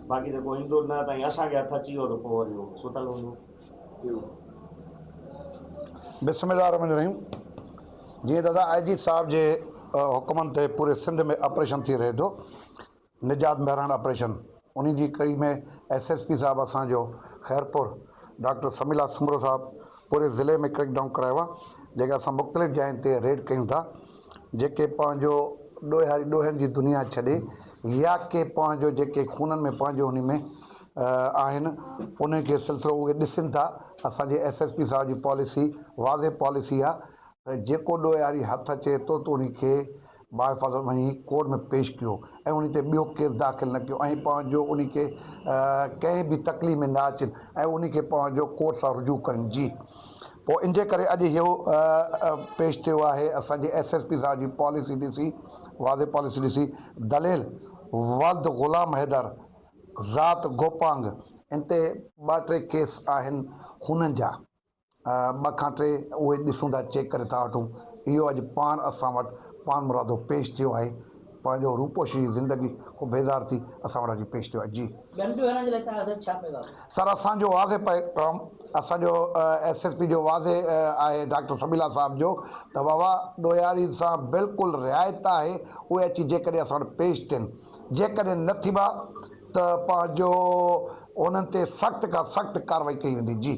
باقي جيڪو ايندو نه تائين اسان کي هٿ اچي ويو ته پوء وري اهو ستل هوندو. بسم الله الرحمن الرحيم جيئن دادا آء جي صاحب جي حڪمن تي پوري سنڌ ۾ آپريشن ٿي رهي ٿو نجات مهراڻ آپريشن انهي جي ڪڙي ۾ ايس ايس پي صاحب اسان جو خيرپور ڊاڪٽر سميلا سومرو صاحب پوري ضلعي ۾ ڪريڪ ڊائون ڪرايو آهي جيڪي اسان مختلف جاين تي ريڊ ڪيون ٿا جيڪي پنهنجو ڏوهاري ڏوهين جي دنيا ڇڏي يا ڪي پنهنجو جيڪي خونن ۾ پنهنجو انهي ۾ آهن انهن کي سلسلو اهي ڏسن ٿا اسان جي ايس ايس پي صاحب جي پاليسي واضح پاليسي آهي ته جيڪو ڏوهاري هٿ اچي ٿو ته انهي کي باحفاظت وڃي ڪورٽ ۾ پيش ڪيو ۽ انهي تي ٻيو ڪيس داخل نه ڪيو ۽ پنهنجو انهي کي ڪنهن به تڪليف ۾ نه اچن ۽ انهي کي پنهنجو ڪورٽ سان رجوع ڪرين جي پوء انجي ڪري اڄ اهو پيش ٿيو آهي اسان جي ايس ايس پي صاحب جي پاليسي ڏسي واضح پاليسي ڏسي دليل ولد غلام حيدر ذات گوپانگ ان تي ٻه ٽي ڪيس آهن خونن جا ٻه کان ٽي اهي ڏسون ٿا چيڪ ڪري ٿا وٺون اهو اڄ پاڻ اسان وٽ پاڻ مرادو پيش ٿيو آهي پنهنجو روپوشي جي زندگي کان بيزار ٿي اسان وٽ اچي پيش ٿيو آهي جي. ٻين ڏوهارين جي لاء توهان جو ڇا پيغام؟ سر اسان جو واضح پيغام اسان جو ايس ايس پي جو واضح آهي ڊاڪٽر سميلا صاحب جو ته بابا ڏوهارين سان بلڪل رعايت آهي اهي اچي جيڪڏهن اسان وٽ پيش ٿين جيڪڏهن نه ٿيبا ته پنهنجو انهن تي سخت کان سخت ڪارروائي ڪئي ويندي جي.